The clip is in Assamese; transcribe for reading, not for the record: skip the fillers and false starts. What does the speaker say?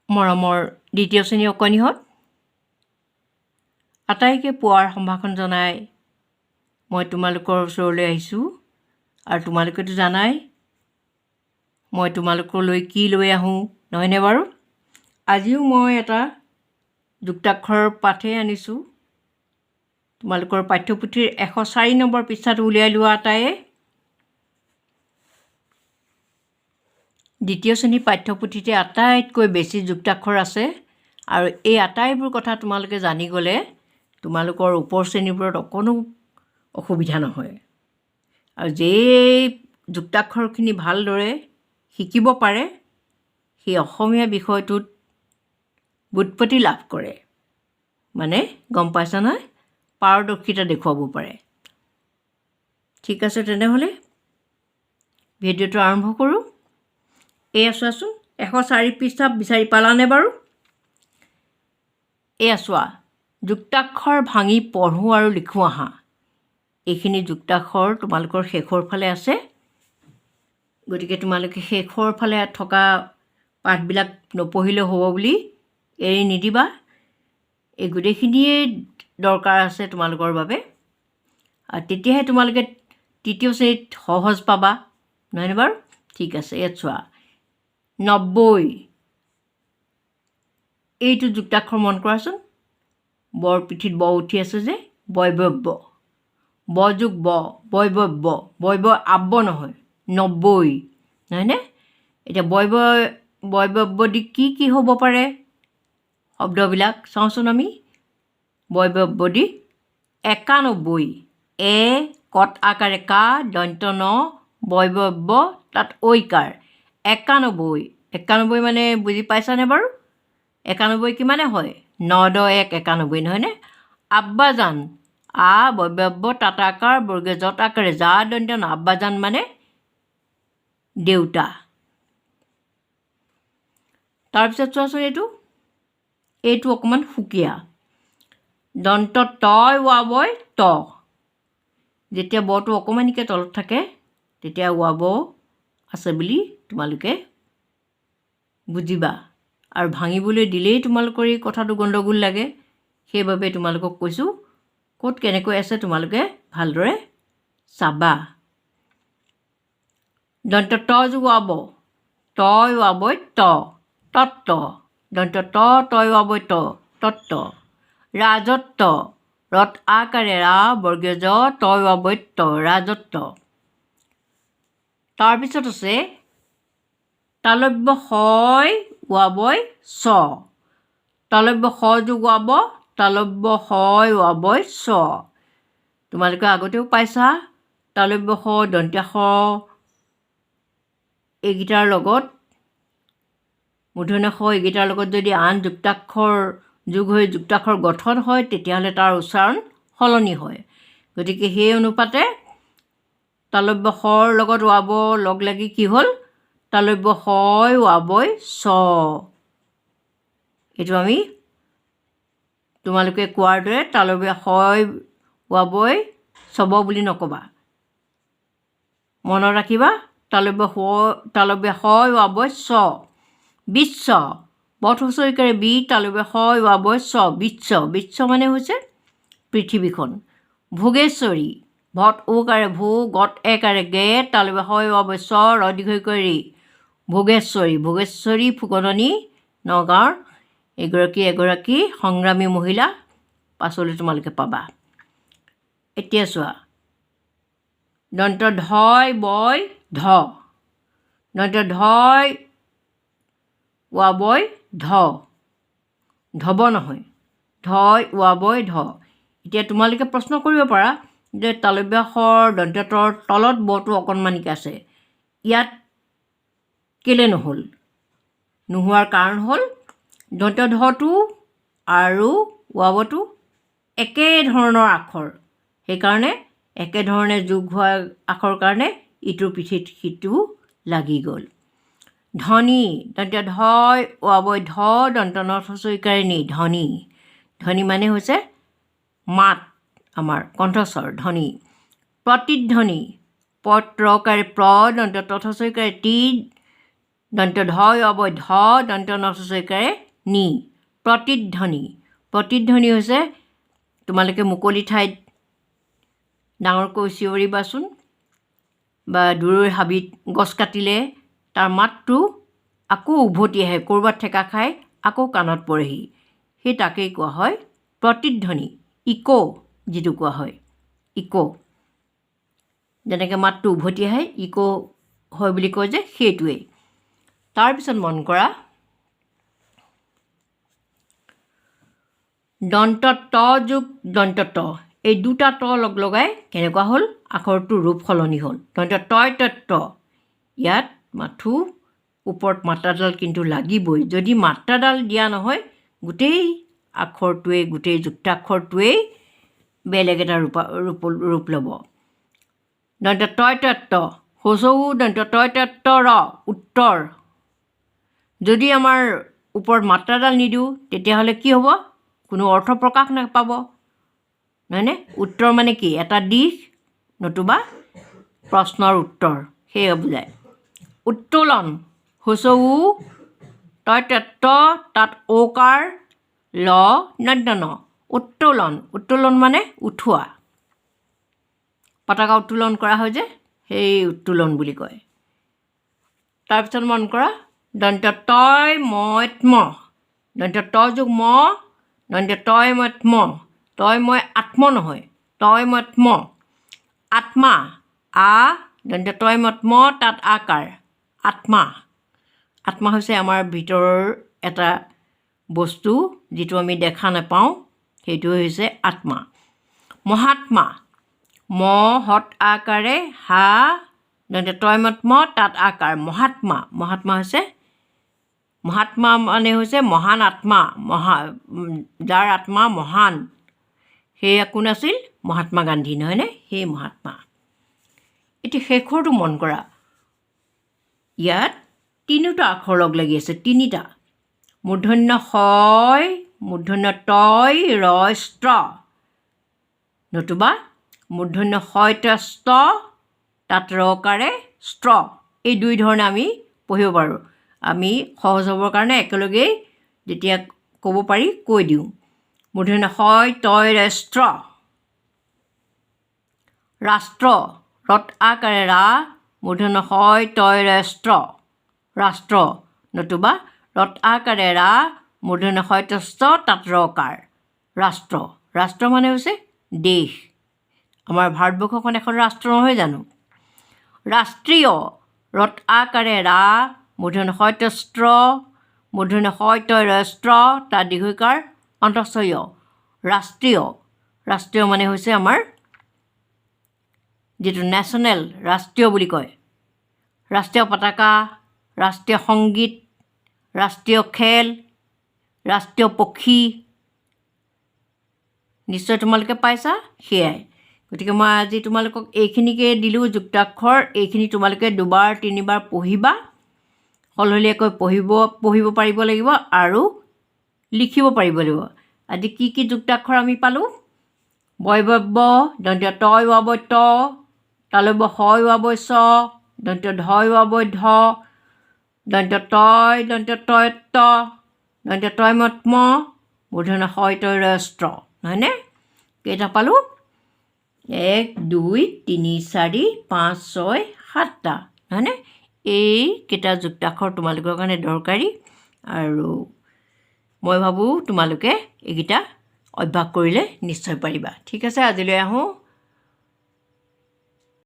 মৰমৰ দ্বিতীয় শ্ৰেণীৰ অকণিহঁত, আটাইকে পুৱাৰ সম্ভাষণ জনাই মই তোমালোকৰ ওচৰলৈ আহিছোঁ। আৰু তোমালোকেতো জানাই মই তোমালোকলৈ কি লৈ আহোঁ, নহয়নে বাৰু? আজিও মই এটা যুক্তাক্ষৰৰ পাঠেই আনিছোঁ। তোমালোকৰ পাঠ্যপুথিৰ 104 নম্বৰ পৃষ্ঠাটো উলিয়াই লোৱা আটায়ে। দ্বিতীয় শ্ৰেণীৰ পাঠ্যপুথিতে আটাইতকৈ বেছি যুক্তাক্ষৰ আছে আৰু এই আটাইবোৰ কথা তোমালোকে জানি গ'লে তোমালোকৰ ওপৰ শ্ৰেণীবোৰত অকণো অসুবিধা নহয়। আৰু যেই যুক্তাক্ষৰখিনি ভালদৰে শিকিব পাৰে, সেই অসমীয়া বিষয়টোত ব্যুৎপত্তি লাভ কৰে, মানে গম পাইছা নহয়, পাৰদৰ্শিতা দেখুৱাব পাৰে। ঠিক আছে, তেনেহ'লে ভিডিঅ'টো আৰম্ভ কৰোঁ। এয়া চোৱাচোন, 104 পৃষ্ঠা বিচাৰি পালানে বাৰু? এয়া চোৱা, যুক্তাক্ষৰ ভাঙি পঢ়োঁ আৰু লিখোঁ আহা। এইখিনি যুক্তাক্ষৰ তোমালোকৰ শেষৰ ফালে আছে, গতিকে তোমালোকে শেষৰ ফালে থকা পাঠবিলাক নপঢ়িলেও হ'ব বুলি এৰি নিদিবা। এই গোটেইখিনিয়ে দৰকাৰ আছে তোমালোকৰ বাবে, আৰু তেতিয়াহে তোমালোকে তৃতীয় শ্ৰেণীত সহজ পাবা, নহয়নে বাৰু? ঠিক আছে, ইয়াত চোৱা, 90, এইটো যুক্তাক্ষৰ মন কৰাচোন। বৰ পিঠিত ব উঠি আছে যে, বৈবব্য, ব যোগ ব, বৈবব্য, বৈব আব্য নহয়, 90, নহয়নে? এতিয়া বৈবব্য দি কি কি হ'ব পাৰে শব্দবিলাক চাওঁচোন আমি। বৈবব্য দি 91, এ কত আকাৰে কা দন্ত্য ন বৈবব্য তাত ঐকাৰ, 91। 91 মানে বুজি পাইছানে বাৰু? 91 কিমানে হয়? 9 10 1 91, নহয়নে? আব্বাজান, আ বৈবব্য তাত আকাৰ বৰ্গীয় যত আকাৰে যা দন্ত্য ন, আব্বাজান মানে দেউতা। তাৰপিছত চোৱাচোন, এইটো অকণমান সুকীয়া। দন্ত তয় ৱাবয় ত, যেতিয়া বটো অকণমানিকৈ তলত থাকে তেতিয়া ৱাব আছে বুলি তোমালোকে বুজিবা। আৰু ভাঙিবলৈ দিলেই তোমালোকৰ এই কথাটো গণ্ডগোল লাগে, সেইবাবে তোমালোকক কৈছোঁ ক'ত কেনেকৈ আছে তোমালোকে ভালদৰে চাবা। দন্ত ত যোগ ৱাব, তয় ৱাবয় ত, তত্ত্ব, দন্ত ত তয় ৱাবয় ত, তত্ত্ব। ৰাজত্ব, ৰত আকাৰে ৰা বৰ্গীয় জ তয় ৱাবয় ত, ৰাজত্ব। তাৰপিছত আছে তালব্য শয় ৱাবয় চ, তালব্য স যোগ ৱাব, তালব্য শয় ৱাবয় চ। তোমালোকে আগতেও পাইছা, তালব্য স দন্ত্য স এইকেইটাৰ লগত মূৰ্ধন্য ষ এইকেইটাৰ লগত যদি আন যুক্তাক্ষৰ যোগ হৈ যুক্তাক্ষৰ গঠন হয়, তেতিয়াহ'লে তাৰ উচ্চাৰণ সলনি হয়। গতিকে সেই অনুপাতে তালব্য শৰ লগত ৱাব লগ লাগি কি হ'ল? তালব্য শয় ৱাবয় চ। এইটো আমি তোমালোকে কোৱাৰ দৰে তালব্য শয় ৱাবয় চব বুলি নক'বা, মনত ৰাখিবা তালব্য শ, তালব্য শয় ৱাবয় চ। বিশ্ব, বধ হুঁচৰিকাৰে বি তালব্য শয় ৱাবয় চ, বিশ্ব। বিশ্ব মানে হৈছে পৃথিৱীখন। ভোগেশ্বৰী, ভট ঔকাৰে ভূ গত একাৰে গে তালব্য শয় ৱাবয় চ ৰ দীৰ্ঘইকাৰে ৰী, ভোগেশ্বৰী। ভোগেশ্বৰী ফুকননী নগাঁৱৰ এগৰাকী সংগ্ৰামী মহিলা, পাছলৈ তোমালোকে পাবা। এতিয়া চোৱা, দন্ত ধয় বয় ধ, দন্ত ধয় ৱাবয় ধ, ধব নহয়, ধয় ৱাবয় ধ। এতিয়া তোমালোকে প্ৰশ্ন কৰিব পাৰা যে তালব্য শৰ দন্ত্যতৰ তলত বটো অকণমানিকৈ আছে, ইয়াত কেলৈ নহ'ল? নোহোৱাৰ কাৰণ হ'ল দন্ত্য ধটো আৰু ৱাবটো একে ধৰণৰ আখৰ, সেইকাৰণে একেধৰণে যোগ হোৱা আখৰ কাৰণে ইটোৰ পিঠিত সিটো লাগি গ'ল। ধনী, দন্ত্য ধয় ৱাবয় ধ দন্ত ন হ্ৰস্বইকাৰে নি, ধনী। ধনী মানে হৈছে মাত, আমাৰ কণ্ঠস্বৰ ধ্বনি। প্ৰতিধ্বনি, পত্ৰকাৰে প্ৰ দন্ত তথ হ্ৰস্বইকাৰে টি দন্ত ধ ৱ ধ দন্ত ন চৈকাৰে নি, প্ৰতিধ্বনি। প্ৰতিধ্বনি হৈছে, তোমালোকে মুকলি ঠাইত ডাঙৰকৈ চিঞৰিবাচোন বা দূৰৈৰ হাবিত গছ কাটিলে তাৰ মাতটো আকৌ উভতি আহে, ক'ৰবাত ঠেকা খাই আকৌ কাণত পৰেহি, সেই তাকেই কোৱা হয় প্ৰতিধ্বনি। ইক' যিটো কোৱা হয়, ইক', যেনেকৈ মাতটো উভতি আহে, ইক' হয় বুলি কয় যে, সেইটোৱেই। তাৰপিছত মন কৰা, দন্ত ত যোগ দন্ত ত, এই দুটা ত লগ লগাই কেনেকুৱা হ'ল? আখৰটোৰ ৰূপ সলনি হ'ল। দন্ত তয় তত্ত্ব, ইয়াত মাথো ওপৰত মাত্ৰাডাল কিন্তু লাগিবই। যদি মাত্ৰাডাল দিয়া নহয়, গোটেই আখৰটোৱে, গোটেই যুক্তাক্ষৰটোৱেই বেলেগ এটা ৰূপ ৰূপ ল'ব। দন্ত তয় তত্ত্ব, শৌচৌ দন্ত তয় তত্ত্ব ৰ, উত্তৰ। যদি আমাৰ ওপৰত মাত্ৰাডাল নিদিওঁ, তেতিয়াহ'লে কি হ'ব? কোনো অৰ্থ প্ৰকাশ নাপাব, নহয়নে? উত্তৰ মানে কি? এটা দিশ নতুবা প্ৰশ্নৰ উত্তৰ, সেয়া বুজায়। উত্তোলন, হুচৌ তয় তত্ত্ব, তাত ঔকাৰ ল দন্ত ন, উত্তোলন। উত্তোলন মানে উঠোৱা, পতাকা উত্তোলন কৰা হয় যে, সেই উত্তোলন বুলি কয়। তাৰপিছত মন কৰা, দন্ত তয় ময়ত্ম, দন্ত ত যোগ ম, দন্ত তয় ময়ত্ম, তয় মই আত্ম নহয়, তয় ময়ত্ম, আত্মা। আ দন্ত তয় মত্ম, তাত আকাৰ, আত্মা। আত্মা হৈছে আমাৰ ভিতৰৰ এটা বস্তু, যিটো আমি দেখা নাপাওঁ, সেইটো হৈছে আত্মা। মহাত্মা, ম হত আকাৰে হা দন্ত তয় মত্ম, তাত আকাৰ, মহাত্মা। মহাত্মা হৈছে, মহাত্মা মানে হৈছে মহান আত্মা, যাৰ আত্মা মহান, সেয়া কোন আছিল? মহাত্মা গান্ধী, নহয়নে? সেই মহাত্মা। এতিয়া শেষৰটো মন কৰা, ইয়াত তিনিওটা আখৰ লগ লাগি আছে, তিনিটা। মূৰ্ধন্য শয়, মূৰ্ধন্য তয় ৰয় স্ত্ৰ, নতুবা মূৰ্ধন্য শয় ত, তাত ৰকাৰে স্ত্ৰ। এই দুই ধৰণে আমি পঢ়িব পাৰোঁ। আমি সহজ হ'বৰ কাৰণে একেলগেই যেতিয়া ক'ব পাৰি কৈ দিওঁ। মূৰ্ধন্য শয় তয় ৰে স্ত্ৰ। ৰাষ্ট্ৰ, ৰত আকাৰে ৰা, মূৰ্ধন্য শয় তয় ৰে স্ত্ৰ, ৰাষ্ট্ৰ, নতুবা ৰত আকাৰে ৰা, মূৰ্ধন্য শয় ত স্ত্ৰ, তাত ৰকাৰ, ৰাষ্ট্ৰ। ৰাষ্ট্ৰ মানে হৈছে দেশ। আমাৰ ভাৰতবৰ্ষখন এখন ৰাষ্ট্ৰ নহয় জানো? ৰাষ্ট্ৰীয়, ৰত আকাৰে ৰা, মূৰ্ধন্য শয় ত স্ত্ৰ, মূৰ্ধন্য শয় তয় ৰ স্ত্ৰ, তাত দীৰ্ঘইকাৰ অন্তঃস্বয়, ৰাষ্ট্ৰীয়। ৰাষ্ট্ৰীয় মানে হৈছে আমাৰ যিটো নেশ্যনেল, ৰাষ্ট্ৰীয় বুলি কয়। ৰাষ্ট্ৰীয় পতাকা, ৰাষ্ট্ৰীয় সংগীত, ৰাষ্ট্ৰীয় খেল, ৰাষ্ট্ৰীয় পক্ষী, নিশ্চয় তোমালোকে পাইছা সেয়াই। গতিকে মই আজি তোমালোকক এইখিনিকে দিলোঁ যুক্তাক্ষৰ। এইখিনি তোমালোকে দুবাৰ তিনিবাৰ পঢ়িবা, সলসলীয়াকৈ পঢ়িব পাৰিব লাগিব আৰু লিখিব পাৰিব লাগিব। আজি কি কি যুক্তাক্ষৰ আমি পালোঁ? বৈবব্য, দন্ত্য তয় ৱাব ত, তালব্য হয় ৱাব চ, দন্ত্য ধয় ৱাব ধ, দন্ত্য তয় দন্ত্য তয় ত, দন্ত্য তয় মত্ম, মূৰ্ধন্য হয় তয় ৰ স্ত্ৰ, নহয়নে? কেইটা পালোঁ? 1, 2, 3, 4, 5, 6, 7টা, নহয়নে? এইকেইটা যুক্তাক্ষৰ তোমালোকৰ কাৰণে দৰকাৰী আৰু মই ভাবোঁ তোমালোকে এইকেইটা অভ্যাস কৰিলে নিশ্চয় পাৰিবা। ঠিক আছে, আজিলৈ আহোঁ।